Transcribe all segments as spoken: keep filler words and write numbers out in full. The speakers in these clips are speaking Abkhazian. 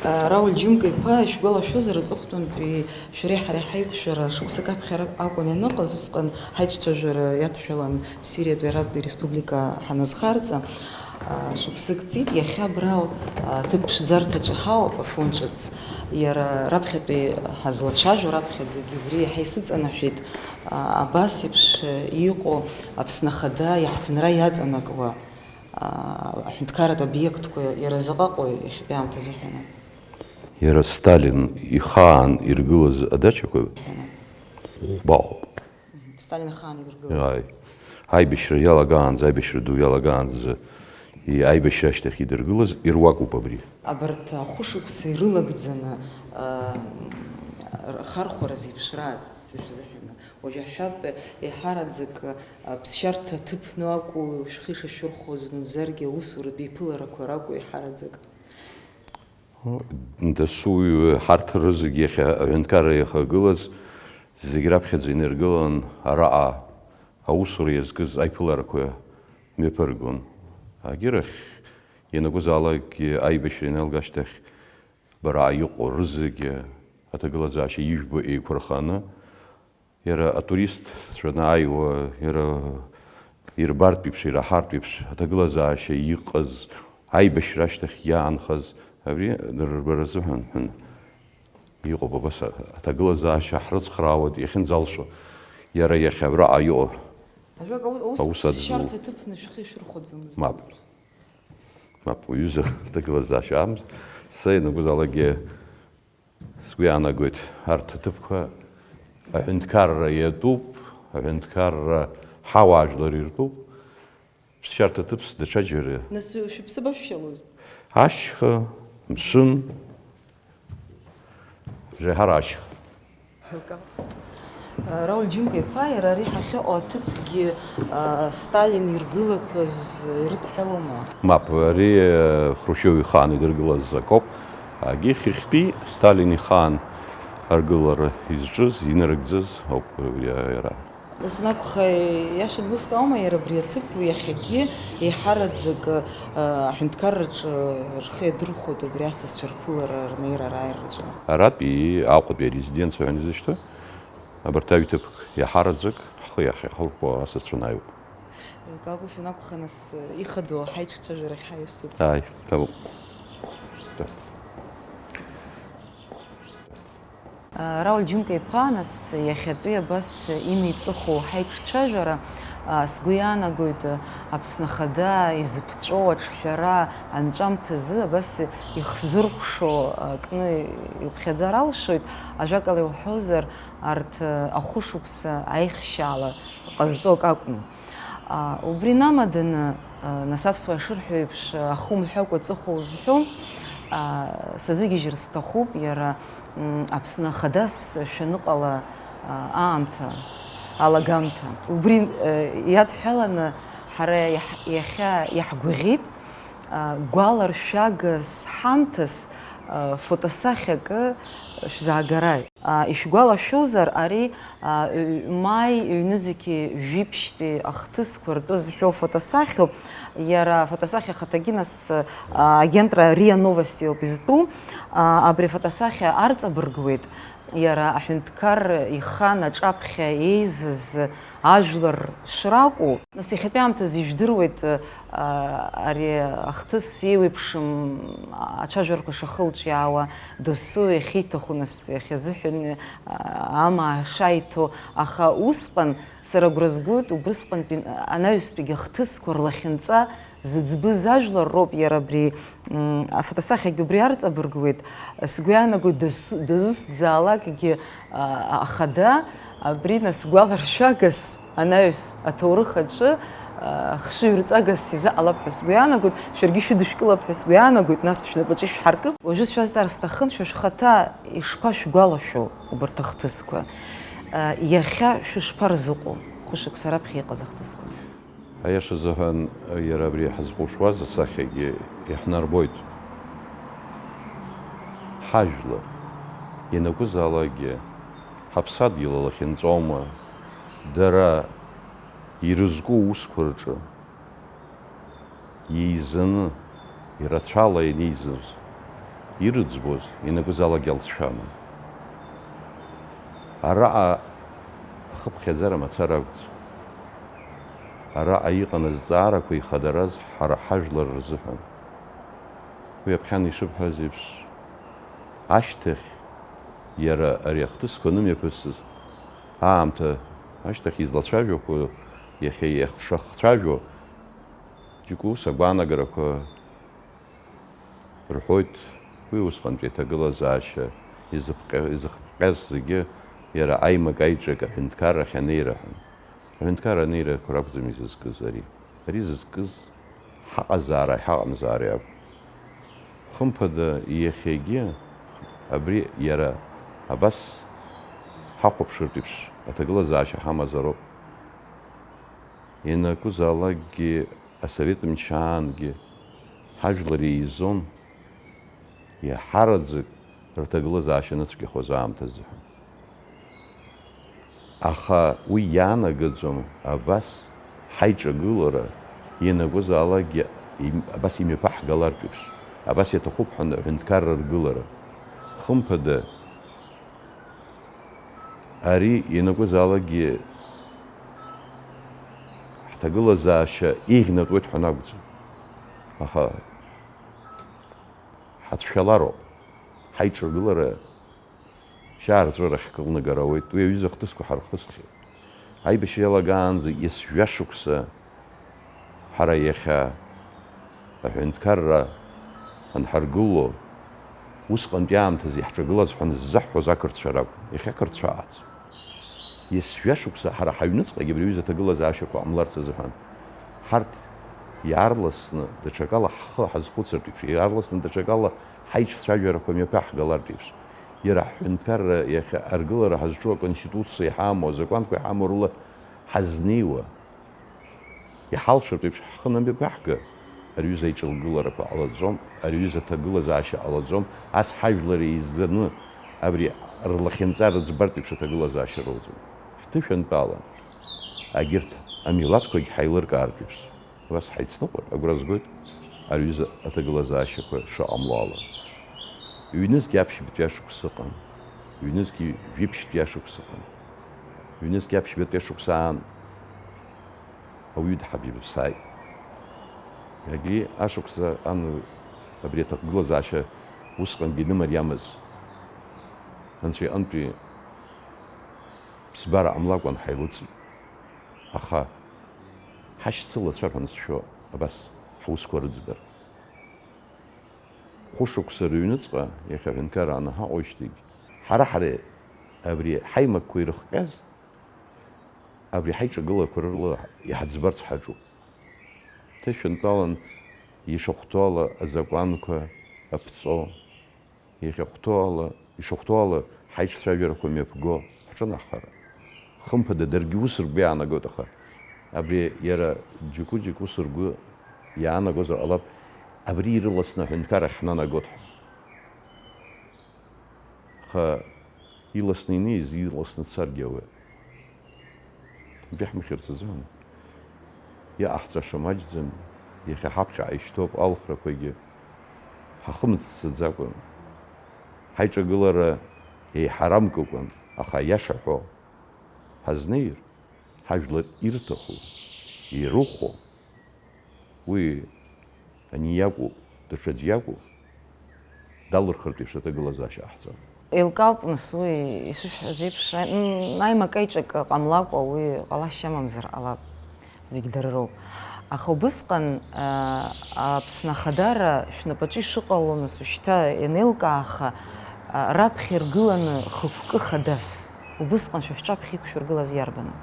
Рауль Џьымка-иԥа, ишәгәалашәозар, аҵыхәтәантәи шәареи ҳареи ҳаиқәшәара шықәсык аԥхьара акәын ианыҟаз, усҟан ҳаиҿцәажәара иадҳәалан Сириатәи Араптәи Республика ҳаназхарҵа. Шықәсык ҵит, иахьа абра ҭыԥ ԥшӡарҭаҿы ҳауп, Афон ҿыц. Иара раԥхьатәи ҳазлацәажәо раԥхьаӡагьы убри иаҳа исыҵанаҳәеит, абас еиԥш иҟоу Аԥсны Ахада иаҳҭынра иаҵанакуа аҳәынҭқарратә обиектқәа иара заҟаҟои иахьатәи аамҭазы ҳәа? Иара Сталин ихаан иргылаз адачақәа хәба ауп. Сталин ихаан иргылаз. Ааи. Аибашьра иалагаанӡа, аибашьра ду иалагаанӡа, и-, аибашьра ашьҭахь идыргылаз ируакуп абри. Абарҭ ахәышықәса ирылагӡаны, а, р-, хархәара зеиԥшраз, шәа шәзыҳәаны. Уажә аҳәап, еиҳараӡак, а, ԥсшьарҭа ҭыԥны акәу шәхы ишашәырхәоз, мамзаргьы аусуратә еиԥыларақәа ракәу еиҳараӡак? Дасу ҳарҭ рызегь иахьа аҳәынҭқарра иахагылаз зегь раԥхьаӡа инаргылан, араҟа аусура иазкыз аиԥыларақәа мҩаԥыргон. Агьырахь, ианакәызаалакгьы аибашьра ианалга ашьҭахь, бара иҟоу рызегьы аҭагылазаашьа ижәбо еиқәырханы, иара атуристцәа анааиуа, иара ирбартә еиԥш, ираҳартә еиԥш аҭагылазаашьа иҟаз, аибашьра ашьҭахь иаанхаз, абри дырбара азыҳәан ҳәа иҟоуп, абас аҭагылазаашьа ҳрыцхраауеит иахьынӡалшо, иара иахьа абраҟа иҟоу. Ажәак ау-, аус аус адҵу. Ԥсшьарҭа ҭыԥны шәхы ишәырхәаӡомызт. Мап. Мап, уҩыза аҭагылазаашьа амз. Сара ианакәызаалакгьы сгәы иаанагоит, арҭ аҭыԥқәа аҳәынҭқарра иатәуп, аҳәынҭқарра ҳауаажәлар иртәуп. Ԥсшьарҭа ҭыԥс даҽаџьара. Нас шәыԥсы башәшьалоз? Ашьха, мшын, реиҳара ашьха. Рауль Џьымка-иԥа, иара ари ҳахьыҟоу аҭыԥгьы, а, Сталин иргылақәаз ирыдҳәалома? Мап, ари, а, Хрушьов ихаан идыргылаз акоуп. Агьи хыхьтәи Сталин ихаан аргылара изҿыз, инарыгӡаз ауп иара. Ус анакәха, иаша анлыскаауама, иара абри аҭыԥ иахьагьы еиҳараӡак, а, аҳәынҭқарраҿы рхы иадырхәоит абри асасцәа рԥылара, рнеира, рааираҿы? Аратәи Аҟәатәи арезиденциа ҳәа изышьҭоу абарҭ аҩ-ҭыԥк иаҳараӡак ҳхы иахьаҳурхәо асасцәа анааиуп. Еилкаауп, ус анакәха, нас, ихадоу ҳаиҿцәажәарахь ҳаиасып. Ааи, ҭабуп. Рауль Џьымка-иԥа, нас, иахьатәи абас инеиҵыху ҳаиҿцәажәара, а, сгәы иаанагоит, Аԥсны Ахада изыԥҵәоу аҿҳәара анҵәамҭазы абас ихзыркәшо акны иуԥхьаӡар алшоит, ажәакала иуҳәозар, арҭ, а, ахәышықәса аихшьаала ҟазҵо акы акәны. А, убри инамаданы, а, нас аԥсуаа ишырҳәо еиԥш, а, ахы умҳәакәа аҵыхәа узҳәом, а, сазыгьежьыр сҭахуп, иара, м, Аԥсны Ахадас шәаныҟала, а, аамҭа, алагамҭа. Убри, а, иадҳәаланы ҳара иаҳ-, иахьа иаҳгәаӷьит, а, гәаларшәагас ҳамҭас, а, фотосахьа акы шәзаагараи. А, ишәгәалашәозар, ари, а, ҩ-, маи ҩнызқьи жәиԥшьтәи ахҭысқәа ртәы зҳәоу фотосахьоуп. Иара афотосахьа ахаҭагьы нас, а, агентра РИА Новости ауп изтәу. А, абри афотосахьа арҵабыргуеит. Иара аҳәынҭқар ихан аҿаԥхьа еизаз ажәлар шракәу. Нас иахьатәи аамҭазы ижәдыруеит, а, ари ахҭыс еиуеиԥшым ацәажәарақәа шахылҿиаауа, досу иахьиҭаху, нас, иахьазыҳәан, а, амаа шаиҭо, аха усҟан сара агәра згоит, убысҟантәи анаҩстәигьы ахҭысқәа рлахьынҵа зыӡбыз ажәлар роуп, иара абри, м, афотосахьагьы убри арҵабыргуеит. Сгәы иаанагоит, дыз-, дызусҭзаалакгьы, а, ахада абри нас гәаларшәагас анаҩс аҭоурых аҿы, а, хшыҩрҵагас изыҟалап ҳәа сгәы иаанагоит, шәаргьы шәыдышәкылап ҳәа сгәы иаанагоит, нас шәнапаҿы ишәҳаркып. Уажәы сшәазҵаар сҭахын, шәа шәхаҭа ишԥашәгәалашәо убарҭ ахҭысқәа? А, иахьа шәышԥарзыҟоу, хәышықәса раԥхьа иҟаз ахҭысқәа? Аиаша азыҳәан, иара абри ҳазҟәышуаз асахьагьы иаҳнарбоит. Ҳажәлар, ианакәызаалакгьы, ҳаԥсадгьыл алахьынҵоума, дара ирызку аусқәа рҿы еизаны, ирацәала ианеизаз, Ирыӡбоз ианакәызаалакгьы алҵшәа аман. Араҟа ахыԥхьаӡара мацара акәӡам. Араҟа иҟан азҵаарақәа ихадараз ҳара ҳажәлар рзыҳәан. Уи аԥхьан ишыбҳәаз еиԥш, ашьҭахь иара ари ахҭысқәа анымҩаԥысыз аамҭа ашьҭахь излацәажәақәо, иахьа иахшахцәажәо, џьоукы ус агәаанагарақәа рҳәоит, уи усҟантәи аҭагылазаашьа изыԥҟьа-, изыхыԥҟьаз зегьы иара аимак-аиҿак аҳәынҭқаррахь анеира ҳәа. Аҳәынҭқарра анеирақәа ракәӡам изызкыз ари. Ари зызкыз ҳаҟазаара, ҳаҟамзаара иакәын. Хымԥада, иахьагьы абри иара абас ҳахәаԥшыртә еиԥш аҭагылазаашьа ҳамазароуп. Ианакәызаалакгьы асовет мчы аангьы ҳажәлар еизон, иаҳараӡак рҭагылазаашьа аныцәгьахоз аамҭазы ҳәа. Аха уи иаанагаӡом абас ҳаиҿагылара ианакәызаалакгьы им-, абас имҩаԥаҳгалартә еиԥш, абас иаҭахуп ҳәа аҳәынҭқарра ргылара. Хымԥада, ари ианакәызаалакгьы ҳҭагылазаашьа еиӷьнатәуеит ҳәа анакәӡам. Аха ҳацәшәалароуп. Ҳаиҿагылара шьаарҵәырахь кылнагара ауеит. Уи аҩыза ахҭысқәа ҳархысхьеит. Аибашьра иалагаанӡа есҩа шықәса ҳара иахьа аҳәынҭқарра анҳаргыло, усҟантәи аамҭазы иаҳҿагылаз ҳәа аныззаҳҳәоз ақырҭцәа ракәын. Иахьа ақырҭцәа ааӡам. Есҩа шықәса ҳара ҳаҩныҵҟагьы абри аҩыза аҭагылазаашьақәа ҟамларц азыҳәан, ҳарҭ иаарласны даҽакала ҳхы ҳазхәыцыртә еиԥш, иаарласны даҽакала ҳаиҿцәажәарақәа мҩаԥаҳгалартә еиԥш, иара ҳҳәынҭқарра иахьа аргылара ҳазҿу аконституциа иҳамоу, азакәанқәа иҳамоу рыла ҳазнеиуа, иҳалшартә еиԥш ҳхы анамҩаԥаҳга, ари аҩыза аиҿагыларақәа ҟалаӡом, ари аҩыза аҭагылазаашьа ҟалаӡом, ас ҳажәлар еизганы абри рлахьынҵа рыӡбартә еиԥш аҭагылазаашьа роуӡом. Ҳҭышәантәалан, агьырҭ амилаҭқәагь ҳаилыркаартә еиԥш, убас ҳаицныҟәар, агәра згоит ари аҩыза аҭагылазаашьақәа шыҟамло ала. Ҩнызқь аԥшьбатәи ашықәс ыҟан, ҩнызқь жәиԥшьтәи ашықәс ыҟан, ҩнызқь аԥшьбатәи ашықәс аан ауаҩы дҳабжьыԥсааит. Егьи ашықәса ан абри аҭагылазаашьа усҟангьы инымариамыз, Анцәа иҟынтәи ԥсбара ҟамлакәан ҳаилыҵит. Аха ҳашьцылацәа ҳәа анысшәо, абас ҳусқәа рыӡбар. Хәышықәса рыҩныҵҟа, иахьа аҳәынҭқарра анаҳаҟоижьҭеигь, ҳара-ҳара абри ҳаимакқәа ирыхҟьаз, абри ҳаиҿагылақәа рыла иҳаӡбарц ҳаҿуп. Ҭышәынтәалан ишахәҭоу ала азакәанқәа аԥҵо, иахьахәҭоу ала, ишахәҭоу ала ҳаиҿцәажәарақәа мҩаԥго ҳҿынахара. Хымԥада, даргьы ус ргәы иаанагоит, аха абри иара џьоукы-џьоукы ус ргәы иаанагозар ҟалап, абри ирыласны аҳәынҭқарра ахь ҳнанагоит ҳәа. Аха иласны инеиз, иласны дцаргьы ауеит. Убри ҳмыхьырц азыҳәан, иҟаҳҵаша маҷӡам, иахьа ҳаԥхьаҟа ишьҭоуп алхрақәагьы, ҳахымццаӡакәа, ҳаиҿагылара еиҳарамкыкәа, аха аиаша ҳәо ҳазнеир, ҳажәлар ирҭаху, ирыхәо, уи ани иакәу, даҽаӡә иакәу, далырхыртә еиԥш аҭагылазаашьа ҟаҳҵон. Еилкаауп, нас, уи ишышәҳәаз еиԥш, м, аимак-аиҿак ҟамлакәа уи ҟалашьа амамзар ҟалап, зегь дара роуп. Аха убысҟан, а, Аԥсны Ахадара шәнапаҿы ишыҟало, нас, ушьҭа ианеилкааха, а, раԥхьа иргыланы хықәкы хадас, убысҟан шәа шәҿаԥхьа иқәшәыргылаз иарбану?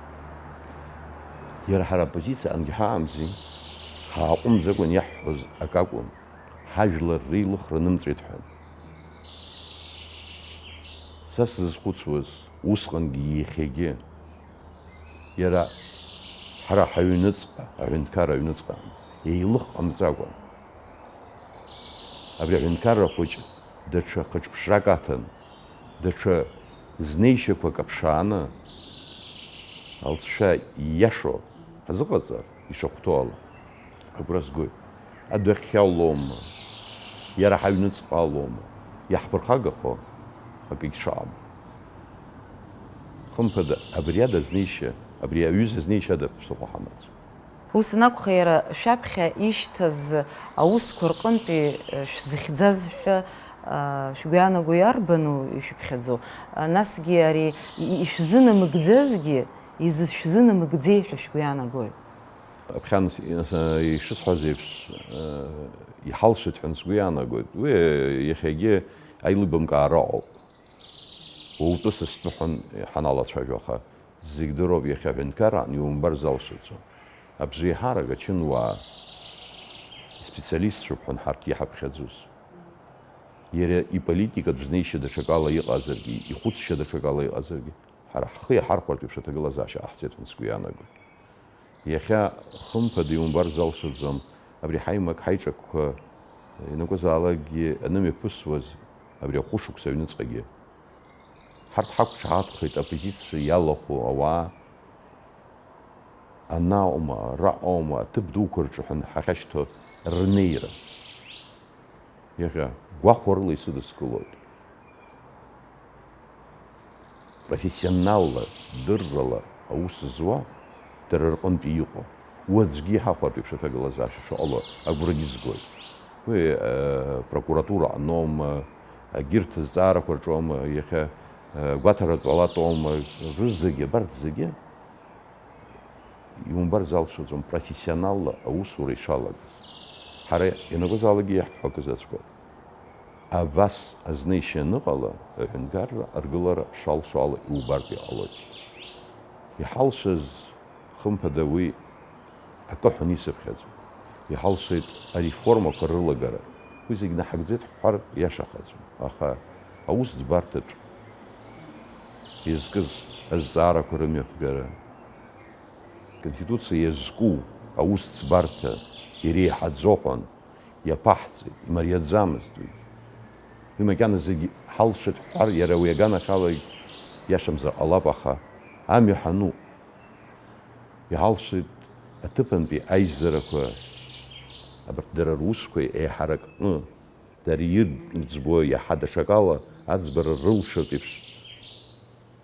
Иара ҳара аоппозициа ангьы ҳаҟамзи, ҳааҟәымҵӡакәан иаҳҳәоз акы акәын, ҳажәлар реилыхра нымҵәеит ҳәа. Са сзызхәыцуаз, усҟангьы иахьагьы, иара ҳара ҳаҩныҵҟа, аҳәынҭқар аҩныҵҟа, еилых ҟамҵакәа, абри аҳәынҭқарра хәыҷ даҽа хыҽԥшрак аҭан, даҽа знеишьақәак аԥшааны, алҵшәа ииашоу ҳазыҟаҵар, ишахәҭоу ала, агәра згоит. Адәахьы алоума, иара ҳаҩныҵҟа алоума, иаҳԥырхагахо акгьы шыҟам. Хымԥада, абри ада знеишьа, абри аҩыза знеишьа ада ԥсыхәа ҳамаӡам. Ус анакәха, иара шәаԥхьа ишьҭаз аусқәа рҟынтәи шәзыхьӡаз ҳәа шәгәы иаанаго иарбану ишәыԥхьаӡо? Насгьы ари ишәзынамыгӡазгьы, изышәзынамыгӡеи ҳәа шәгәы иаанагои? Аԥхьан ишысҳәаз еиԥш, иҳалшеит ҳәа сгәы иаанагоит. Уи иахьагьы аилибамкаара ыҟоуп. Уаутәы сыстәы ҳәа ҳаналацәажәо, аха зегь дыруп, иахьа аҳәынҭқарраан иумбар залшаӡом. Абжеиҳарак ачынуаа специалистцәоуп ҳәа ҳарҭ иҳаԥхьаӡоз. Иара иполитикатә знеишьа даҽакала иҟазаргьы, ихәыцшьа даҽакала иҟазаргьы, ҳара ҳхы иаҳархәартә еиԥш аҭагылазаашьа ҟаҳҵеит ҳәа сгәы иаанагоит. Иахьа, хымԥада, иумбар залшаӡом, абри ҳаимак, ҳаиҿакқәа ианакәызаалакгьы анымҩаԥысуаз, абри ахәышықәса аҩныҵҟагьы. Ҳарҭ ҳақәҿаҳаҭхеит аоппозициа иалахәу ауаа, ана аума, араҟа аума, аҭыԥ дуқәа рҿы ҳәа ҳахьашьҭоу рнеира. Иахьа гәахәарыла исыдыскылоит. Профессионалла, дыррала аус зуа дара рҟынтәи иҟоу, уаҵәгьы иҳахәартә еиԥш аҭагылазаашьа шыҟало агәрагьы згоит. Уи, э, прокуратура аҟноума, егьырҭ азҵаарақәа рҿоума, иахьа, э, гәаҭаратә палатоума, рызегьы, абарҭ зегьы иумбар залшаӡом профессионалла аусура ишалагаз. Ҳара ианакәызаалакгьы иаҳҳәо акы заҵәык ауп. Абас азнеишьа аныҟала, аҳәынҭқарра аргылара шалшо ала иубартә иҟалоит. Иҳалшаз, хымԥада, уи акы ҳәаны исыԥхьаӡом. Иҳалшеит ареформақәа рылагара. Уи зегь наҳагӡеит ҳҳәар иашахаӡом, аха аусӡбарҭаҿ изкыз азҵаарақәа рымҩаԥгара, Конституциа иазку аусӡбарҭа иреиҳаӡоу ҳәан иаԥаҳҵеит, имариаӡамызт уи. Уи макьана зегь ҳалшеит ҳҳәар, иара уи аганахьала иашамзар ҟалап, аха амҩа ҳануп. Иҳалшеит аҭыԥантәи аизарақәа, абарҭ дара русқәа еиҳаракны, дара ирӡбо иаҳа даҽакала аӡбара рылшартә еиԥш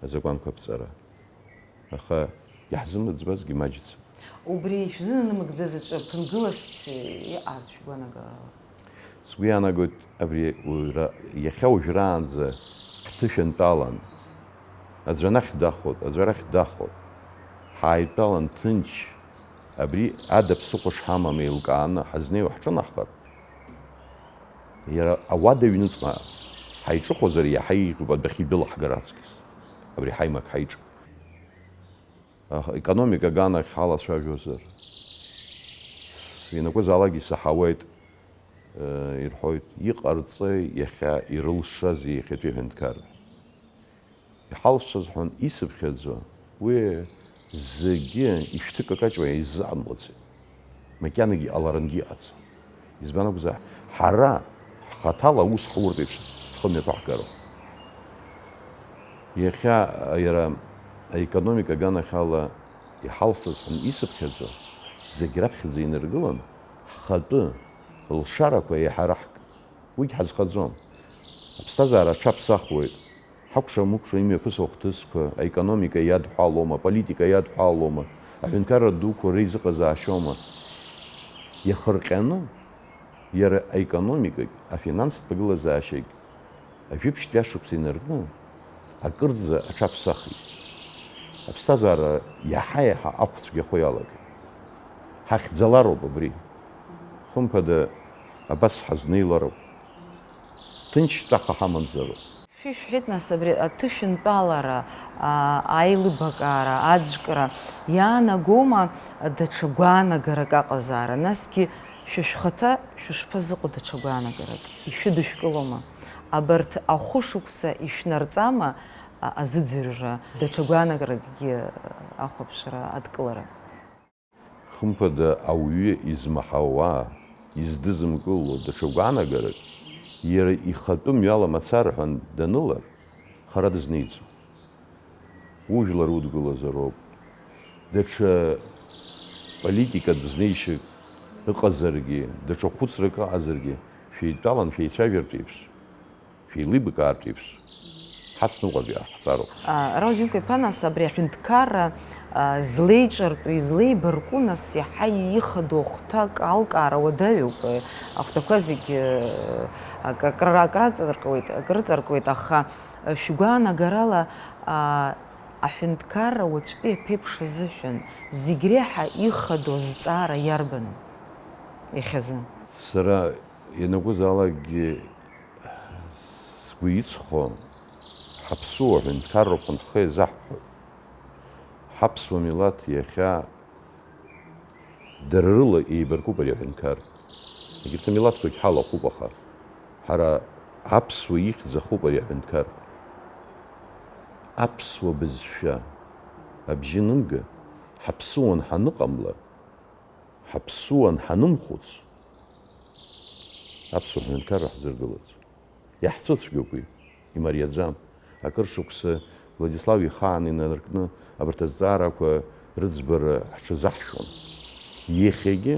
азакәанқәа аԥҵара. Аха иаҳзымыӡбазгьы маҷӡам. Убри ишәзынамыгӡаз аҿы ԥынгылас иҟаз шәгәанагарала? Сгәы иаанагоит, абри уажәра-, иахьа уажәраанӡа ҳҭышәынтәалан, аӡәы анахь дахоит, аӡәы арахь дахоит. Ҳааидтәалан ҭынч, абри ада ԥсыхәа шҳамам еилкааны ҳазнеиуа ҳҿынаҳхар, иара ауада аҩныҵҟа ҳаиҿыхозар, иаҳа еиӷьуп адәахьы идәылаҳгар аҵкьыс, абри ҳаимак ҳаиҿ-, аха, економика аганахь ҳалацәажәозар, с-, ианакәызаалакгьы саҳауеит, э, ирҳәоит, иҟарҵеи иахьа, ирылшази иахьатәи аҳәынҭқарра? Иҳалшаз ҳәа исыԥхьаӡо, уи зегьы ишәҭыкакаҷуа иззаанлацеит. Макьанагьы иҟаларангьы иҟаӡам. Избан акәзар, ҳара ҳхаҭала аус ҳуртә еиԥш ҳхы мҩаԥаҳгароуп. Иахьа иара аекономика аганахьала иҳалшаз ҳәа исыԥхьаӡо, зегь раԥхьаӡа инаргылан, ҳхатәы лшарақәа еиҳараҳк-, уигь ҳазхаӡом. Аԥсҭазаара аҽаԥсахуеит. Ҳакәша-мыкәша имҩаԥысуа ахҭысқәа аекономика иадҳәалоума, аполитика иадҳәалоума, аҳәынҭқарра дуқәа реизыҟазаашьоума? Иахырҟьаны, иара аекономикагь, афинанстә ҭагылазаашьагь ажәибжьтәи ашықәса инаркны, акырӡа аҽаԥсахит. Аԥсҭазаара иаҳа-иаҳа ахә цәгьахо иалагеит. Ҳахьӡалароуп абри. Хымԥада, абас ҳазнеилароуп. Ҭынч ҵәаха ҳамамзароуп. Шәишәҳәеит, нас, абри аҭышәынтәалара, а, аилибакаара, аӡәкра иаанагома даҽа гәаанагарак аҟазаара? Насгьы шәа шәхаҭа шәышԥазыҟоу даҽа гәаанагарак? Ишәыдышәкылома? Абарҭ ахәышықәса ишәнарҵама, а, азыӡырҩра, даҽа гәаанагаракгьы, а, ахәаԥшра, адкылара? Хымԥада, ауаҩы измаҳауа, издызымкыло даҽа гәаанагарак, иара ихатәы мҩала мацара ҳәа данылар, хара дызнеиӡом. Ужәлар удгылазароуп. Даҽа политикатә знеишьак ыҟазаргьы, даҽа хәыцрак ыҟазаргьы, шәеидтәалан шәеицәажәартә еиԥш, Шәеилибакаартә еиԥш, ҳацныҟәартә иҟаҳҵароуп. А, Рауль Џьынқәа-иԥа, нас абри аҳәынҭқарра, а, злеиҿартәу, излеибарку, нас иаҳа ихадоу ахәҭак алкаара уадаҩуп. Ахәҭақәа зегьы, а, акра-, акраҵаркуеит, акрыҵаркуеит, аха, а, шәгәаанагарала, а, аҳәынҭқарра уаҵәтәи аԥеиԥш азыҳәан зегь реиҳа ихадоу азҵаара иарбану иахьазы? Сара ианакәызаалакгьы сгәы иҵхо, ҳаԥсуа ҳәынҭқарроуп ҳәа ҳхы иазаҳҳәоит. Ҳаԥсуа милаҭ иахьа дара рыла еибаркуп ари аҳәынҭқар. Егьырҭ амилаҭқәагь ҳалахәуп, аха ҳара аԥсуа ихьӡ ахуп ари аҳәынҭқар. Аԥсуа бызшәа абжьы нымга, ҳаԥсуан ҳаныҟамла, ҳаԥсуан ҳанымхәыц, аԥсуа ҳәынҭқарра ҳзыргылаӡом. Иаҳцәыцәгьоуп уи, имариаӡам. Акыр шықәса Владислав ихаан инаркны абарҭ азҵаарақәа рыӡбара ҳҽазаҳшәон. Иахьагьы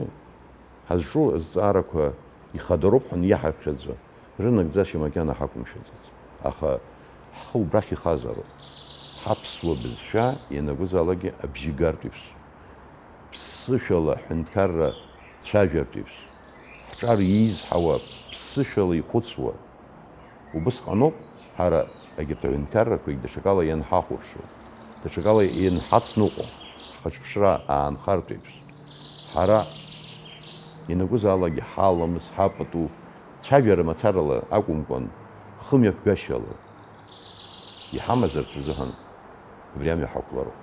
ҳазҿу азҵаарақәа ихадароуп ҳәа иаҳаԥхьаӡо, рынагӡашьа макьана ҳақәымшәаӡац. Аха ҳхы убрахь ихазароуп. Ҳаԥсуа бызшәа ианакәызаалакгьы абжьы гартә еиԥш. Ԥсышәала ҳәынҭқарра цәажәартә еиԥш, ҳҿар еизҳауа, ԥсышәала ихәыцуа. Убысҟаноуп ҳара егьырҭ аҳәынҭқаррақәагь даҽакала ианҳахәаԥшуа, даҽакала ианҳацныҟәо, ҳхаҿԥшра аанхартә еиԥш. Ҳара ианакәызаалакгьы ҳаламыс, ҳапату, цәажәара мацарала акәымкәан, хымҩаԥгашьала иҳамазарц азыҳәан убри амҩа ҳақәлароуп.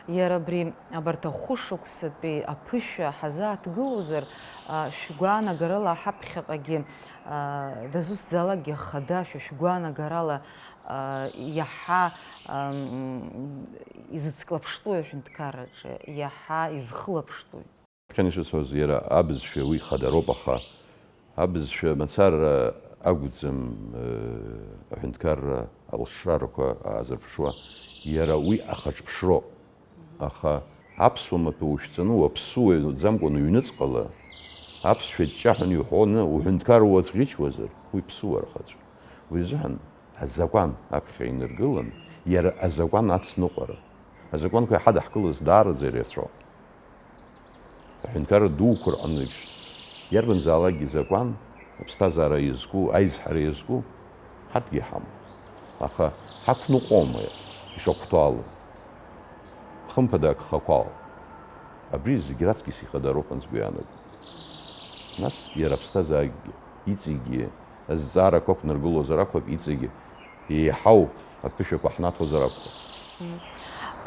Иара абри, абарҭ ахәышықәсатәи аԥышәа ҳазааҭгылозар, а, шәгәаанагарала ҳаԥхьаҟагьы, а, дызусҭзаалакгьы ахада, шәа шәгәаанагарала, а, иаҳа, ам, изыцклаԥштәуи аҳәынҭқарраҿы, иаҳа изхылаԥштәуи? Ԥхьан ишысҳәоз, иара абызшәа уи хадароуп, аха абызшәа мацара акәӡам, э, аҳәынҭқарра алшарақәа аазырԥшуа, иара уи ахаҿԥшроуп. Аха аԥсуа маҭәа ушәҵаны уаԥсуаӡамкәан уҩныҵҟала, аԥсшәа ҷҷаҳәаны иҳәоны уҳәынҭқар уацәӷьычуазар, уи ԥсуара хаҵәоуп. Уи азыҳәан азакәан аԥхьа инаргылан, иара азакәан ацныҟәара. Азакәанқәа иҳадаҳкылаз даараӡа ирацәоуп. Аҳәынҭқарра дуқәа рҟны еиԥш, иарбанзаалакгьы закәан, аԥсҭазаара иазку, аизҳара иазку, ҳарҭгьы иҳамоуп. Аха ҳақәныҟәома ишахәҭоу ала? Хымԥада агхақәа ауп. Абри зегь раҵкьыс ихадароуп ҳәа сгәы иаанагоит. Нас иара аԥсҭазаарагьы, иҵегьы азҵаарақәа ақәнаргылозар акәхап, иҵегьы еиҳау аԥышәақәа ҳнаҭозар акәхап. Мм.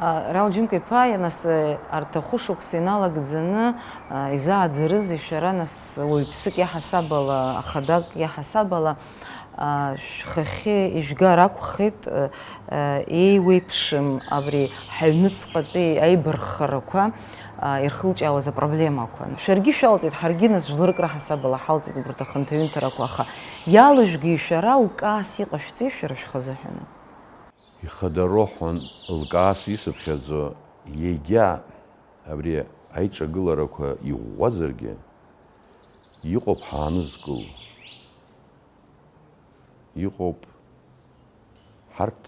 А, Рауль Џьынқәа-иԥа, нас, э, арҭ ахәышықәса иналагӡаны, а, изааӡарызеи шәара, нас, уаҩԥсык иаҳасабала, ахадак иаҳасабала, а, шәхахьы ижәгар акәхеит, э, э, еиуеиԥшым абри ҳаҩныҵҟатәи аибарххарақәа, а, ирхылҿиаауаз апроблемақәа. Шәаргьы шәалҵит, ҳаргьы нас жәларык раҳасабала ҳалҵит убарҭ ахынҭаҩынҭарақәа, аха иалыжәгеи шәара лкаас иҟашәҵеи шәара шәхазыҳәаны? Ихадароу ҳәа лкаас исыԥхьаӡо, егьа абри аиҿагыларақәа иӷәӷәазаргьы, иҟоуп ҳаанызкыло. Иҟоуп ҳарҭ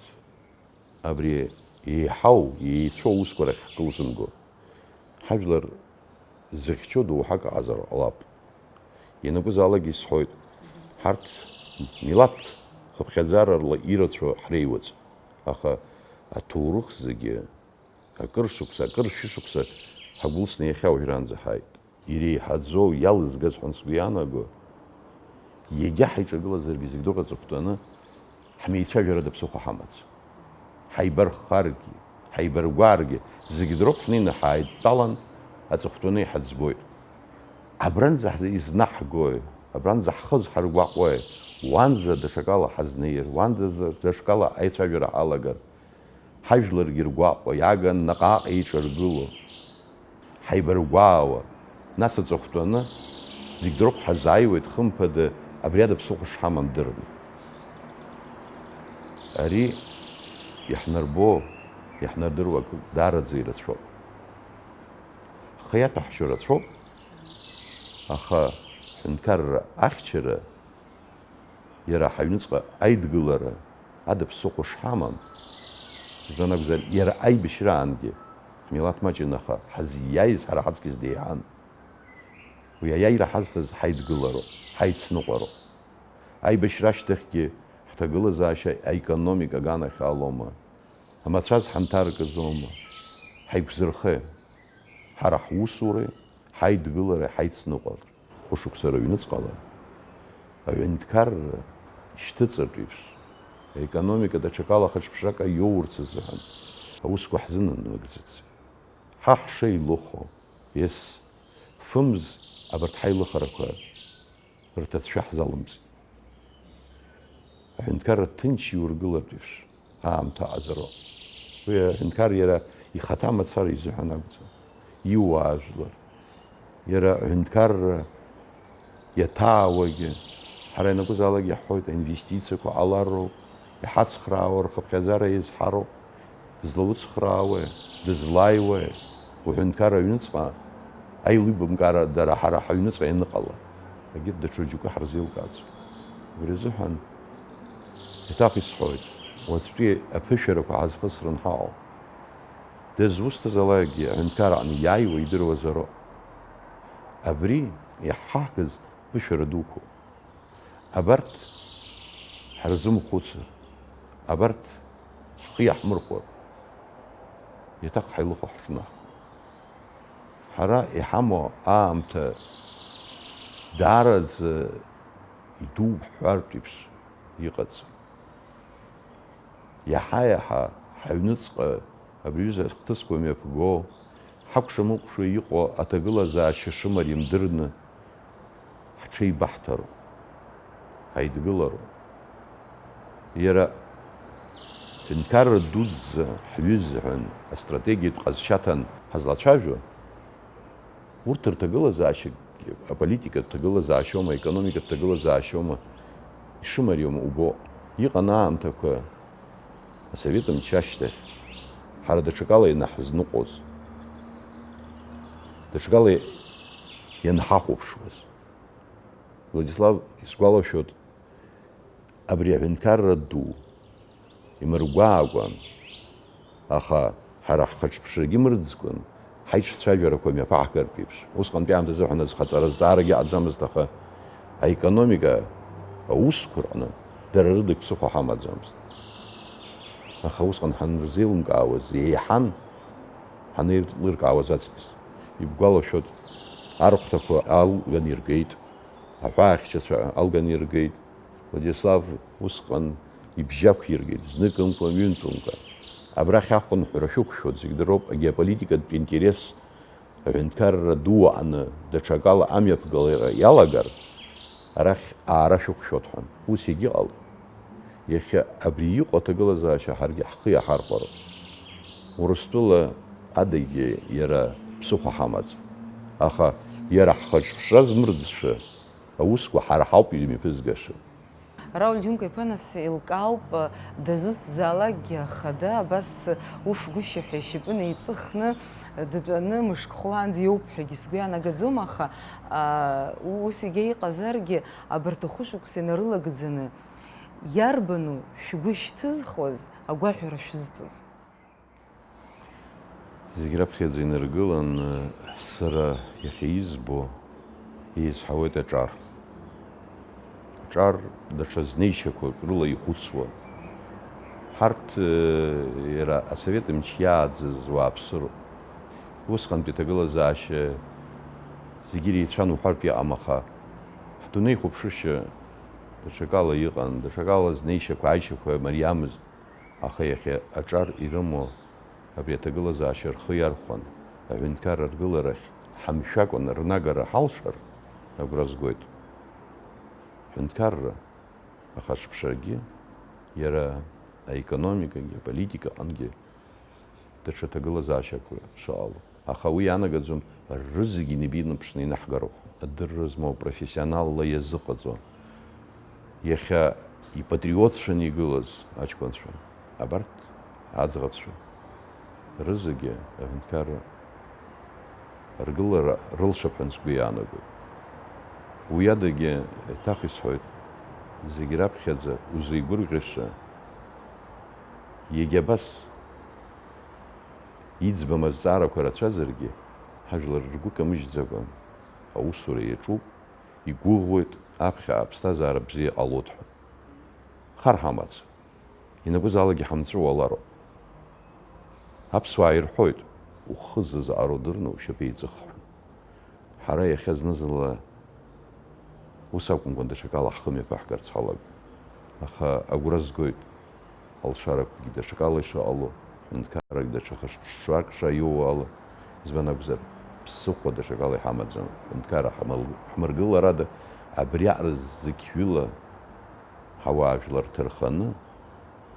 абри еиҳау, еицәоу аусқәа рахь ҳкылзымго. Ҳажәлар зыхьчо доуҳак аҟазар ҟалап. Ианакәызаалакгьы исҳәоит, ҳарҭ милаҭ хыԥхьаӡарала ирацәоу ҳреиуаӡам. Аха аҭоурых зегьы акыр шықәса, акыр шәышықәса ҳагәылсны иахьа уажәраанӡа ҳааит. Иреиҳаӡоу иалызгаз ҳәа сгәы иаанаго, иагьа ҳаиҿагылазаргьы зегь дыҟаҵыхәтәаны, ҳмеицәажәарада ԥсыхәа ҳамаӡам. Ҳаибарххаргьы, ҳаибаргәааргьы, зегь дроуп ҳнеины ҳааидтәалан, аҵыхәтәаны иҳаӡбоит. Абранӡа ҳзы-, изнаҳгои, абранӡа ҳхы зҳаргәаҟуеи, уанӡа даҽакала ҳазнеир, уанӡа даҽакала аицәажәара ҳалагар, ҳажәларгьы ргәаҟуа иааган наҟ-ааҟ еиҿаргыло, ҳаибаргәаауа, нас аҵыхәтәаны, зегь дроуп ҳазааиуеит, хымԥада, абри ада ԥсыхәа шҳамам дырны. Ари иаҳнарбо, иаҳнардыруа акы даараӡа ирацәоуп. Ҳхы иаҭәаҳшьо рацәоуп, аха ҳҳәынҭқарра ахьчара Иара ҳаҩныҵҟа аидгылара ада ԥсыхәа шҳамам, избан акәзар, иара аибашьраангьы ҳмилаҭ маҷын, аха ҳазиааиз ҳара ҳаҵкыс деиҳан. Уи аиааира ҳазҭаз ҳаидгылароуп, ҳаицныҟәароуп. Аибашьра ашьҭахьгьы ҳҭагылазаашьа аекономика аганахьалома, амацәаз ҳанҭаркызома, ҳаиқәзырхеи, ҳара ҳусуреи, ҳаидгылареи, ҳаицныҟәареи. Хәышықәса рыҩныҵҟала аҳәынҭқарра ишьҭыҵыртә еиԥш, аекономика даҽакала хыҽԥшрак аиоурц азыҳәан аусқәа ҳзынамыгӡац. Ҳа ҳшеилыхо, ес, фымз абарҭ ҳаилыхарақәа рҭыӡшәа ҳзалымҵит. Аҳәынҭқарра ҭынч иургылартә еиԥш аамҭа аҟазароуп. Уи аҳәынҭқар иара ихаҭа мацара изыҳәан акәӡам, иуаажәлар, иара аҳәынҭқарра иаҭаауагьы, ҳара ианакәызаалакгьы иаҳҳәоит, аинвестициақәа ҟалароуп, иҳацхраауа рхыԥхьаӡара еизҳароуп, дызлауцхраауеи, дызлааиуеи, уҳәынҭқар аҩныҵҟа аилибамкаара дара ҳара ҳаҩныҵҟа ианыҟала, егьырҭ даҽа џьоукы ҳарзеилкааӡом. Убри азыҳәан, еиҭах исҳәоит, уаҵәтәи аԥышәарақәа ҳазхысрын ҳаҟоуп. Дызусҭазаалакгьы аҳәынҭқар аҟны иааиуа идыруазароуп. Абри иаҳҳаҳкыз ԥышәара дуқәоуп. Абарҭ ҳрызымхәыцыр, абарҭ ҳхы иаҳмырхәар, еиҭах ҳаилыхо ҳҿнахып. Ҳара иҳамоу аамҭа даараӡа идууп ҳҳәартә еиԥш иҟаӡам. Иаҳа-иаҳа ҳаҩныҵҟа абри аҩыза ахҭысқәа мҩаԥго, ҳакәша-мыкәша иҟоу аҭагылазаашьа шымариам дырны ҳҽеибаҳҭароуп, ҳаидгылароуп. Иара ҳәынҭқарра дуӡӡа ҳҩыза ҳәа астратегиатә ҟазшьаҭан ҳазлацәажәо, урҭ рҭагылазаашьагь аполитикатә ҭагылазаашьоума, аекономикатә ҭагылазаашьоума, ишымариоума убо. Иҟан аамҭақәа, асовет мчы ашьҭахь, ҳара даҽакала ианаҳзныҟәоз, даҽакала ианҳахәаԥшуаз. Владислав, исгәалашәоит, абри аҳәынҭқарра ду имыргәаакәан, аха ҳара ҳхаҿԥшрагьы мырӡкәан, ҳаиҿцәажәарақәа мҩаԥаҳгартә еиԥш, усҟантәи аамҭазы ҳәа нас хаҵара зҵаарагьы аӡамызт, аха аекономика аусқәа рҟны дара рыдагь ԥсыхәа ҳамаӡамызт. Аха усҟан ҳанырзеилымкаауаз еиҳан ҳанеилыркаауаз аҵкыс. Ибгәалашәоит, архәҭақәа алган иргеит, аҳәаахьчацәа алган иргеит. Владислав усҟан ибжьы ақәиргеит, зныкымкәа, ҩынтәымкәа. Абрахь ахынҳәра шәықәшәоит, зегь дыроуп, агеополитикатә интерес аҳәынҭқарра ду аҟны даҽакала амҩаԥгара иалагар, арахь аара шәықәшәоит ҳәа. Ус егьыҟалеит. Иахьа абри иҟоу аҭагылазаашьа ҳаргьы ҳхы иаҳархәароуп. Урыстәыла адагьы иара ԥсыхәа ҳамаӡам. Аха иара ҳхаҿԥшра змырӡша аусқәа ҳара ҳауп имҩаԥызгаша. Рауль Џьынқәа-иԥа, нас, еилкаауп, дызусҭзаалакгьы ахада абас уфгәышьа ҳәа ишьапы неиҵыхны дтәаны мышк хәлаанӡа иоуп ҳәагьы сгәы иаанагаӡом, аха, а, ус егьа иҟазаргьы, абарҭ ахәышықәса инарылагӡаны, иарбану шәгәы шьҭызхуаз агәаҳәара шәызҭоз? Зегь раԥхьаӡа инаргылан, сара иахьа избо, еизҳауеит аҿар. Аҿар даҽа знеишьақәак рыла ихәыцуа. Ҳарҭ, иара асовет мчы иааӡаз уааԥсыроуп. Усҟантәи аҭагылазаашьа зегьы иреицәан уҳәартә иҟам, аха ҳдунеихәаԥшышьа даҽакала иҟан, даҽакала знеишьақәа, ааишьақәа мариамызт. Аха иахьа аҿар ирымоу абри аҭагылазаашьа рхы иархәан, аҳәынҭқарра ргыларахь ҳамшәакәан рнагара ҳалшар, агәра згоит. Ҳәынҭқарра ахаҿԥшрагьы, иара аекономикагьы, аполитика аҟынгьы даҽа ҭагылазаашьақәа шыҟало. Аха уи иаанагаӡом рызегьы инапы иныԥшны инаҳгароуп ҳәа. Адырра змоу, профессионалла иазыҟаҵо, иахьа ипатриотцәаны игылаз аҷкәынцәа, абарҭ аӡӷабцәа рызегьы аҳәынҭқарра ргылара рылшап ҳәа сгәы иаанагоит. Уи адагьы еиҭах исҳәоит, Зегь раԥхьаӡа узеигәырӷьаша, иагьа абас иӡбам азҵаарақәа рацәазаргьы, ҳажәлар ргәы камыжьӡакәа аусура иаҿуп, игәыӷуеит, аԥхьа аԥсҭазаара бзиа ҟалоит ҳәа. Хар ҳамаӡам. Ианакәызаалакгьы ҳамҵәыуалароуп. Аԥсуаа ирҳәоит, ухы зызҟаро дырны ушьапы еиҵых ҳәа. Ҳара иахьа зны-зынла ус акәымкәан даҽакала ҳхы мҩаԥаҳгарц ҳалагоит. Аха агәра згоит, алшарақәагьы даҽакала ишыҟало, ҳәынҭқаррагь даҽа хышԥшшарк шаиоуа ала, избан акәзар, ԥсыхәа даҽакала иҳамаӡам. Ҳәынҭқарра ҳамал-, ҳмыргыларада абриаҟара зықьҩыла ҳауаажәлар ҭырханы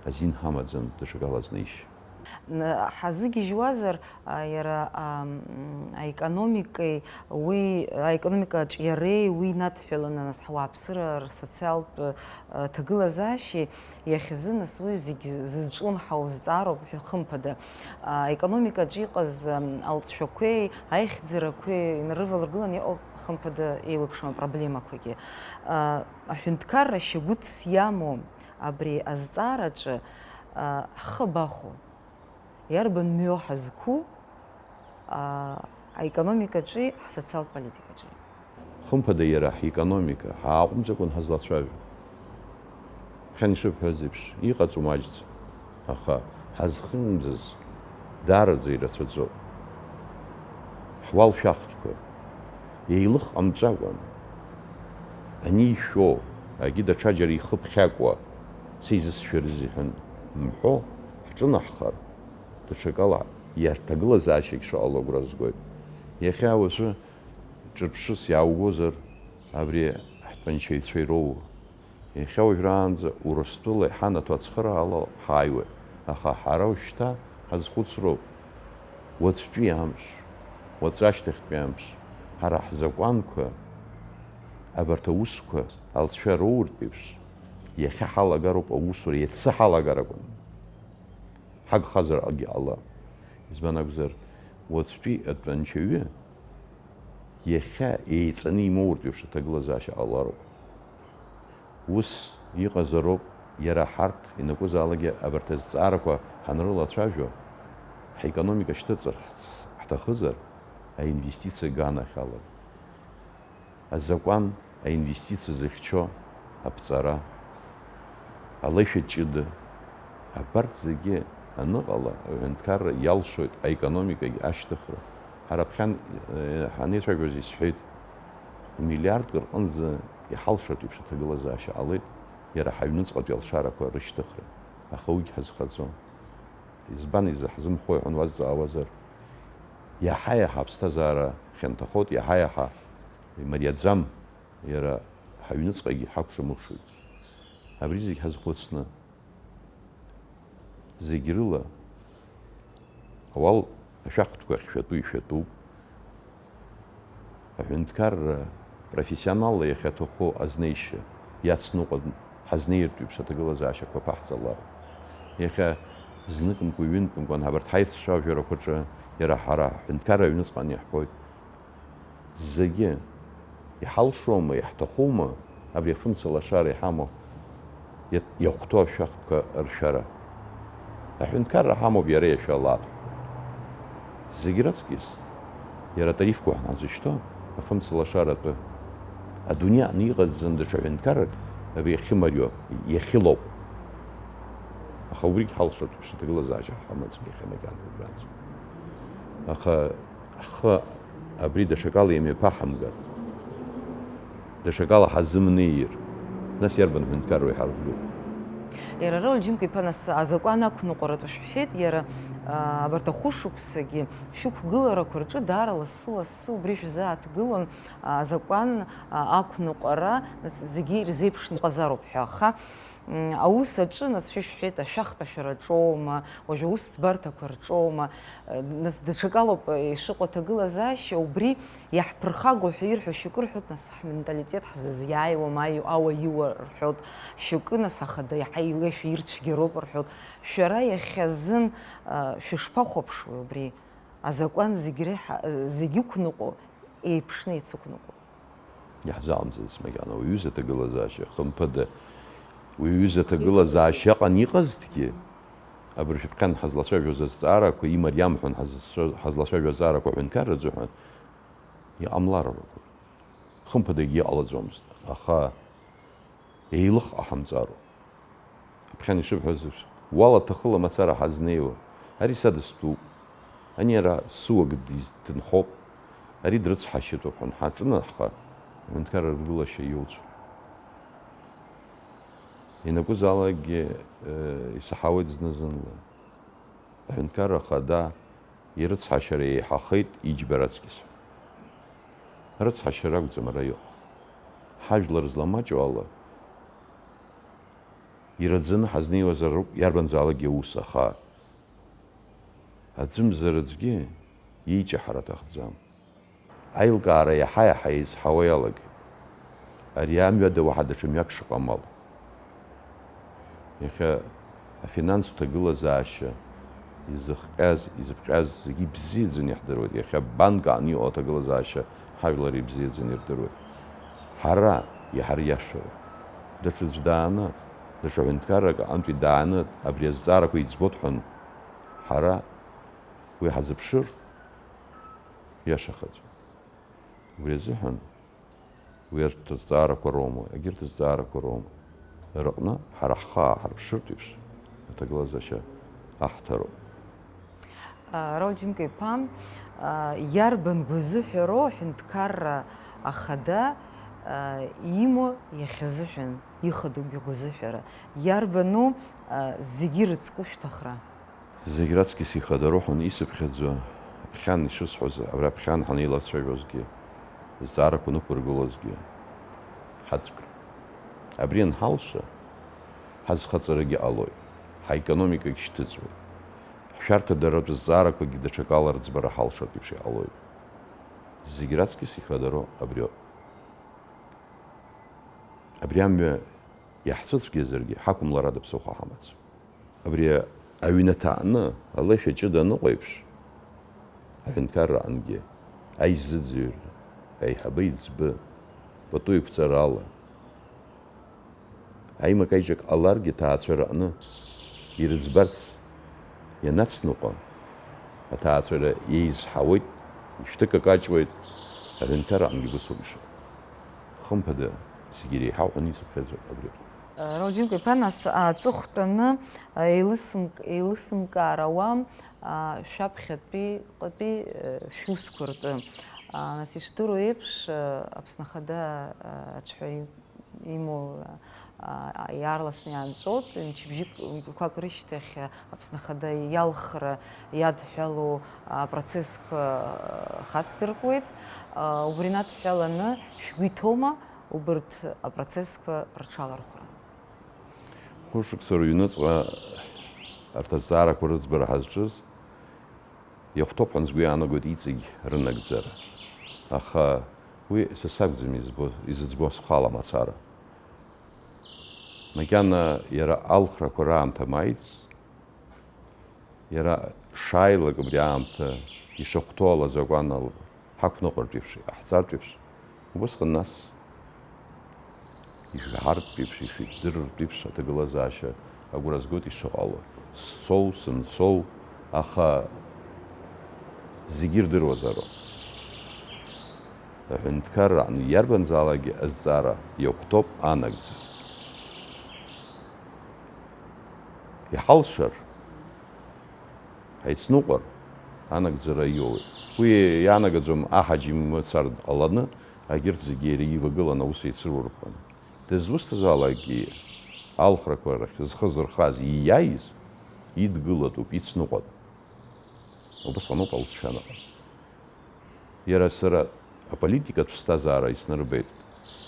азин ҳамаӡам даҽакала азнеишьа. Н-, ҳазыгьежьуазар, а, иара, а, м, аекономикеи уи, аекономика аҿиареи уи инадҳәаланы, нас, ҳауааԥсыра рсоциалтә, а, ҭагылазаашьеи иахьазы, нас, уи зегь зызҿлымҳау зҵаароуп ҳәа хымԥада. А, аекономика аҿы иҟаз, ам, алҵшәақәеи аихьӡарақәеи инарывалыргыланы иҟоуп хымԥада еиуеиԥшым апроблемақәагьы. А, аҳәынҭқарра шьагәыҭс иамоу абри азҵаараҿы, а, ҳхы абахәо? Иарбан мҩоу ҳазқәу, аа, аекономикаҿи ҳсоциалтә политикаҿи? Хымԥада, иара ҳекономика ҳааҟәымҵакәан ҳазлацәажәо. Ԥхьан ишыбҳәаз еиԥш, иҟаҵоу маҷӡам, аха ҳазхымӡаз даараӡа ирацәаӡоуп. Ҳуалшәахтәқәа еилых ҟамҵакәан, ани ишәо, агьи даҽаџьара ихы ԥхьакуа, сеизысшәарызеи ҳәа мҳәо ҳҿынаҳхар, даҽакала иарҭагылазаашьагь шыҟало агәра згоит. Иахьа уажәы ҿырԥшыс иааугозар, абри ҳтәанчаҩцәа ироуа. Иахьа уажәраанӡа Урыстәыла иҳанаҭо ацхыраала ҳааиуеит, аха ҳара ушьҭа ҳазхәыцроуп уаҵәтәи амш, уаҵәы ашьҭахьтәи амш. Ҳара ҳзакәанқәа, абарҭ аусқәа алҵшәа роуртә еиԥш, иахьа ҳалагароуп аусура, иацы ҳалагар акәын. Ҳагхазаргьы ҟалап. Избан акәзар, уаҵәтәи атәанчаҩы иахьа еиҵаны имоуртә еиԥш аҭагылазаашьа ҟалароуп. Ус иҟазароуп, иара ҳарҭ ианакәызаалакгьы абарҭ азҵаарақәа ҳанрылацәажәо, ҳекономика шьҭыҵыр ҳҭахызар, аинвестициа аганахь алам. Азакәан, аинвестициа зыхьчо аԥҵара, алеишәа ҷыда, абарҭ зегьы аныҟала, аҳәынҭқарра иалшоит аекономикагь ашьҭыхра. Ҳара ԥхьан, э, ҳанеицәажәоз исҳәеит, миллиардк рҟынӡа иҳалшартә еиԥш аҭагылазаашьа ҟалеит, иара ҳаҩныҵҟатәи алшарақәа рышьҭыхра. Аха уигь ҳазхаӡом. Избан изаҳзымхои ҳәа уазҵаауазар, иаҳа-иаҳа аԥсҭазаара хьанҭахоит, иаҳа-иаҳа имариаӡам, иара ҳаҩныҵҟагьы ҳакәша-мыкәшоит. Абри зегь ҳазхәыцны, зегь рыла, ауал ашәахтәқәа ахьшәатәу ишәатәуп. Аҳәынҭқарра профессионалла иахьаҭаху азнеишьа иацныҟәан ҳазнеиртә еиԥш аҭагылазаашьақәа ԥаҳҵалар. Иахьа зныкымкәа, ҩынтәымкәан абарҭ ҳаиццәажәарақәаҿы иара ҳара аҳәынҭқарра аҩныҵҟан иаҳҳәоит. Зегьы иҳалшома, иаҳҭахума абри афымца лашара иҳамоу, иа-, иахәҭоу ашәахтәқәа ршәара? Аҳәынҭқарра ҳамоуп иара иашәа алаҭ. Зегь раҵкьыс, иара атарифқәа ҳаназышьҭоу, афымца лашара атәы. Адунеи аҟны иҟаӡам даҽа ҳәынҭқаррак абри иахьымариоу, иахьылоу. Аха убригь ҳалшартә ԥшьа ҭагылазаашьа ҳамаӡам иахьа макьана убранӡа. Аха ҳхы абри даҽакала имҩаԥаҳамгар, даҽакала ҳазымнеир, нас иарбан ҳәынҭқарроу иҳархәгоу? Иара Рауль Џьынқәа-иԥа, нас азакәан ақәныҟәаратә шәҳәеит, иара, а, абарҭ ахәышықәсагьы шәықәгыларақәа рҿы даара лассы-лассы убри шәзааҭгылон, а, азакәан, а, ақәныҟәара, нас зегьы ирзеиԥшны иҟазароуп ҳәа, аха, м, аус аҿы, нас шәа ишәҳәеит, ашәахтә ашәара аҿоума, уажә аусӡбарҭақәа рҿоума, э, нас даҽакалоуп, э, ишыҟоу аҭагылазаашьа, убри иаҳԥырхагоу ҳәа ирҳәо шьоукы рҳәоит, нас ҳменталитет ҳзызиааиуам, аи-, ауа иуа рҳәоит, шьоукы, нас ахада иаҳа илеишәа ирцәгьароуп рҳәоит. Шәара иахьазын, э, шәышԥахәаԥшуеи убри? Азакәан зегь реиҳа, зегь ықәныҟәо, еиԥшны еицықәныҟәо. Иаҳзаламӡацызт макьана уаҩы изы аҭагылазаашьа, хымԥада, Уи аҩыза аҭагылазаашьа ыҟан иҟазҭгьы, абыржәы ԥхьан ҳазлацәажәоз азҵаарақәа, имариам ҳәа ҳазцәа-, ҳазлацәажәо азҵаарақәа аҳәынҭқарра азыҳәан иҟамлар ракәын. Хымԥадагьы иҟалаӡомызт, аха еилых ҟаҳамҵароуп. Аԥхьан ишыбҳәаз еиԥш, уалаҭахыла мацара ҳазнеиуа, ари са дыстәуп, ани ара сыуак диз-, дынхоуп, ари дрыцҳашьатәуп ҳәа ҳаҿынаҳха, аҳәынҭқарра ргылашьа иоуцәоуп. Ианакәызаалакгьы, э, исаҳауеит зны-зынла. Аҳәынҭқарра Ахада ирыцҳашьара еиҳахеит иџьбараҵкьыс. Рыцҳашьара акәӡам ара иҟоу. Ҳажәлар зламаҷу ала, ираӡаны ҳазнеиуазароуп иарбанзаалакгьы аус, аха аӡәымзар аӡәгьы иеиҷаҳара аҭахӡам. Аилкаара иаҳа-иаҳа еизҳауа иалагеит. Ари амҩада уаҳа даҽа мҩак шыҟам ала. Иахьа афинанстә ҭагылазаашьа изыхҟьаз, изыԥҟьаз зегьы ибзиаӡаны иаҳдыруеит. Иахьа банк аҟны иҟоу аҭагылазаашьа ҳажәлар ибзиаӡаны ирдыруеит. Ҳара иҳариашароуп. Даҽаӡә дааны, даҽа ҳәынҭқаррак аҟынтәи дааны абри азҵаарақәа иӡбоит ҳәа ҳара уи ҳазыԥшыр, иашахаӡом. Убри азыҳәан, уи арҭ азҵаарақәа роума, егьырҭ азҵаарақәа роума рыҟны ҳара ҳхы ааҳарԥшыртә еиԥш, аҭагылазаашьа аҳҭароуп. А, Рауль Џьынка-иԥа, а, иарбан гәазыҳәароу аҳәынҭқарра ахада, а, имоу иахьазыҳәан, ихадоугьы гәазыҳәара? Иарбану, а, зегьы ирыцку шәҭахра? Зегь раҵкьыс ихадароу ҳәа исыԥхьаӡо, ԥхьан ишысҳәоз, абра ԥхьан ҳанеилацәажәозгьы, зҵаарақәа нықәыргылозгьы, ҳаӡәк. Абри анҳалша, ҳазхаҵарагьы ҟалоит, ҳаекономикагь шьҭыҵуеит, ҳшәарҭадаратә зҵаарақәагьы даҽакала рыӡбара ҳалшартә еиԥш иҟалоит. Зегь раҵкьыс ихадароу абриоуп. Абри амҩа иаҳцәыцәгьазаргьы, ҳақәымларада ԥсыхәа ҳамаӡам. Абри аҩнаҭа аҟны, алеишәа ҷыда аныҟоу еиԥш, аҳәынҭқарра аҟынгьы аизыӡырҩра, аиҳабы еиҵбы, пату еиқәҵарала, аимак-аиҿак ҟаларгьы, аҭаацәара аҟны ирыӡбарц ианацныҟәа, аҭаацәара еизҳауеит, ишәҭыкакаҷуеит, аҳәынҭқарра аҟынгьы ус ауп ишыҟоу. Хымԥада, зегьы иреиҳау ҳәа исыԥхьаӡо абри ауп. Рауль Џьынка-иԥа, нас, аҵыхәтәаны, еилысымк-, еилысымкаара ауам, шәаԥхьатәи, ҟатәи, шәусқәа ртәы. Нас, ишдыру еиԥш, Аԥсны Ахада аҿҳәара имоу, иаарласны иаанҵәоит, мчыбжьык, мтәақәак рышьҭахь Аԥсны Ахада иалхра иадҳәалоу апроцессқәа хацдыркуеит. Убри надҳәаланы шәгәы иҭоума убарҭ апроцессқәа рҽалархәра? Хәышықәса рыҩныҵҟа арҭ азҵаарақәа рыӡбара ҳазҿыз, иахәҭоуп ҳәа сгәы иаанагоит иҵегь рынагӡара. Аха уи са сакәӡам избо, изыӡбо схала мацара. Макьана иара алхрақәа раамҭа мааиц, иара шааилак абри аамҭа ишахәҭоу ала азакәан ала ҳақәныҟәартә еиԥш, иҟаҳҵартә еиԥш, убысҟан нас ишәаҳартә еиԥш, ишәыжәдырыртә еиԥш аҭагылазаашьа агәра згоит ишыҟало. Сцоу, сымцоу, аха зегьы ирдыруазароуп. Аҳәынҭқарра аҟны иарбанзаалакгьы азҵаара иахәҭоуп анагӡара. Иҳалшар, ҳаицныҟәар, анагӡара иоуеит. Уи иаанагаӡом аҳаџьым мацара дҟаланы, агьырҭ зегьы иара ивагылан аус еицырур ҳәа. Дызусҭазаалакгьы алхрақәа рахь зхы зырхаз ииааиз идгылатәуп, ицныҟәатәуп. Убысҟаноуп аус шәанаҟа. Иара сара аполитикатә ԥсҭазаара иснарбеит.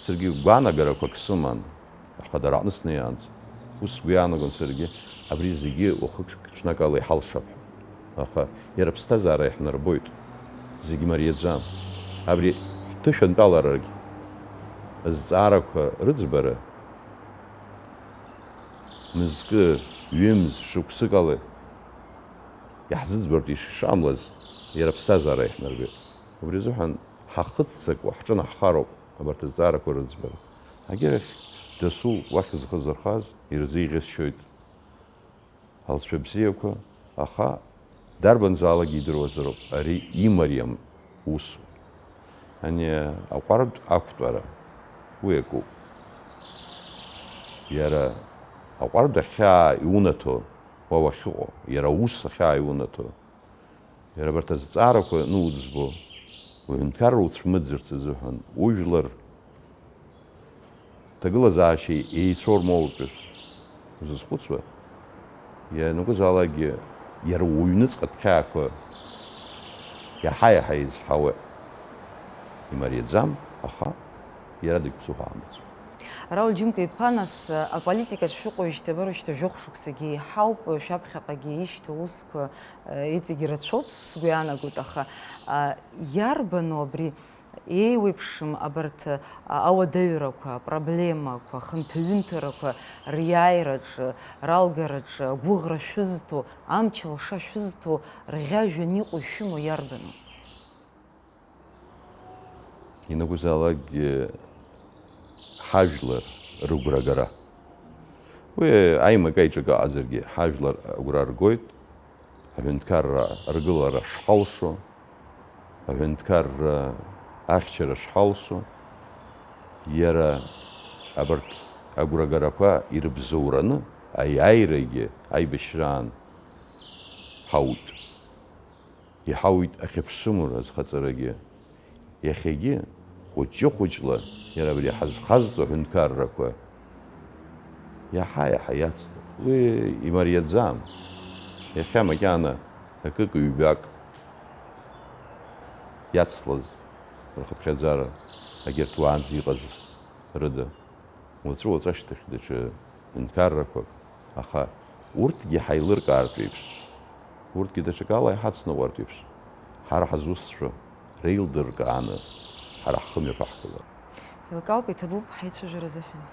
Саргьы гәаанагарақәак сыман, ахадара аҟны снеиаанӡа. Ус сгәы иаанагон саргьы, абри зегьы уахык-ҽнакала иҳалшап ҳәа. Аха иара аԥсҭазаара иаҳнарбоит. Зегь мариаӡам. Абри ҳҭышәантәаларагь азҵаарақәа рыӡбара мызкы, ҩымз, шықәсыкала иаҳзыӡбартә ишамлаз, иара аԥсҭазаара иаҳнарбеит. Убри азыҳәан ҳахыццакуа ҳҿынаҳхароуп абарҭ азҵаарақәа рыӡбара. Агьырахь, Дасу уахь зхы зырхаз ирзеиӷьасшьоит алҵшәа бзиақәа, аха дарбанзаалак идыруазароуп ари имариам усу. Ани аҟәардә ақәтәара, уи акоуп. Иара аҟәардә ахьаа иунаҭо, уа уахьыҟоу, иара аус ахьаа иунаҭо, иара абарҭ азҵаарақәа ануӡбо, уҳәынҭқарра уцәмыӡырц азыҳәан, ужәлар ҭагылазаашьа еицәоурмоуртәыз узызхәыцуа, ианакәызаалакгьы иара уҩныҵҟатә хьаақәа иаҳа-иаҳа изҳауа имариаӡам, аха иара дагьԥсыхәа амаӡам. Рауль Џьынка-иԥа, нас, аполитикаҿ шәыҟоуижьҭеи абар уажәшьҭа жәохә шықәсагьы еиҳауп, шәаԥхьаҟагьы ишьҭоу усқәа, э, иҵегь рацәоуп, сгәы иаанагоит, аха, а, иарбану абри еиуеиԥшым абарҭ, а, ауадаҩрақәа, апроблемақәа, ахынҭаҩынҭарақәа риааираҿы, ралгараҿы агәыӷра шәызҭо, амч-алша шәызҭо, рӷьажәҩан иҟоу ишәымоу иарбану? Ианакәызаалакгьы ҳажәлар рыгәрагара. Уи аимак-аиҿак аҟазаргьы ҳажәлар агәра ргоит, аҳәынҭқарра аргылара шҳалшо, аҳәынҭқарра ахьчара шҳалшо, иара абарҭ агәрагарақәа ирыбзоураны аиааирагьы аибашьраан ҳауит. Иҳауит ахьыԥшымра зхаҵарагьы. Иахьагьы, хәыҷы-хәыҷла, иара абри ҳазхазҵо аҳәынҭқаррақәа иаҳа-иаҳа иацлоит. Уи имариаӡам. Иахьа макьана акык-ҩбак иацлаз рхыԥхьаӡара, егьырҭ уаанӡа иҟаз рыда. Уаҵәы-уаҵәашьҭахь даҽа ҳәынҭқаррақәак, аха урҭгьы ҳаилыркаартә еиԥш, урҭгьы даҽакала иҳацныҟәартә еиԥш, ҳара ҳазусҭцәа реилдыркааны ҳара ҳхы мҩаԥаҳгалар. Еилкаауп, иҭабуп ҳаицәажәара азыҳәан.